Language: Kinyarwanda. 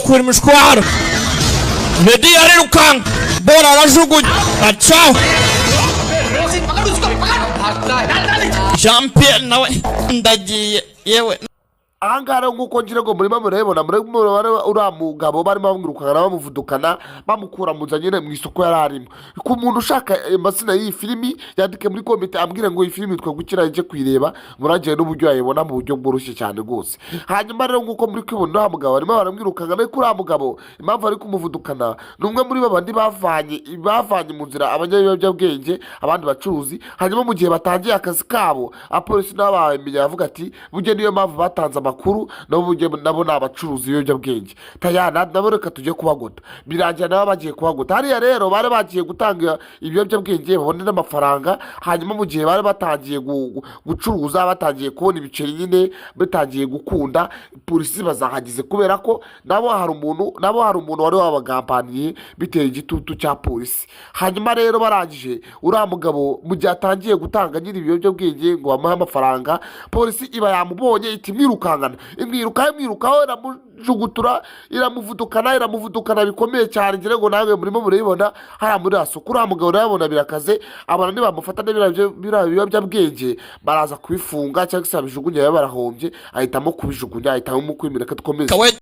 Bakwira imishwaro. Medi arirukanka, bora arajugunya, acaho. Jean Pierre nawe ndagiye yewe. Ahangaha rero, nk'uko ngira ngo murimo murabibona, murimo murabona uriya mugabo barimo bamwirukana, bamuvudukana, bamukura mu nzu nyine mu isoko yari arimo. Ku muntu ushaka amazina y'iyi filimi, yandike muri comment, ambwire ngo iyi filimi yitwa gukira, ijye kuyireba, muragiye n'uburyo yayibona mu buryo bworoshye cyane rwose. Hanyuma rero, nk'uko muri kwibona, uriya mugabo barimo baramwirukanka, ariko uriya mugabo impamvu ari kumuvudukana ni umwe muri babandi bavanye mu nzira abanyabiyobyabwenge, abandi bacuruzi. Hanyuma mu gihe batangiye akazi kabo, abapolisi nabo babimenya, bavuga ati burya niyo mpamvu batanze amakuru, nabo burya nabo ni abacuruzi b'ibiyobyabwenge, tayana nabo reka tujye kubagota. Birangira nabo bagiye kubagota. Hariya rero bari bagiye gutanga ibiyobyabwenge babone n'amafaranga. Hanyuma mu gihe bari batangiye gucuruza, batangiye kubona ibiceri nyine, batangiye gukunda, polisi bazahageze, kubera ko nabo hari umuntu wari wabagambaniye, biteye igitutu cya polisi. Hanyuma rero barangije, uriya mugabo mu gihe atangiye gutanga nyine ibiyobyabwenge ngo bamuhe amafaranga, polisi iba yamubonye, iti mwirukankana, imwirukaho, imwirukaho, iramujugutura, iramuvudukana, iramuvudukana bikomeye cyane. Ngira ngo nawe murimo murabibona hariya muri soko, uriya mugabo urabona birakaze, abona nibamufata biriya biyobyabwenge baraza kubifunga cyangwa se babijugunya, baba barahombye, ahitamo kubijugunya, ahitamo kwimira. Dukomeze. Kawe.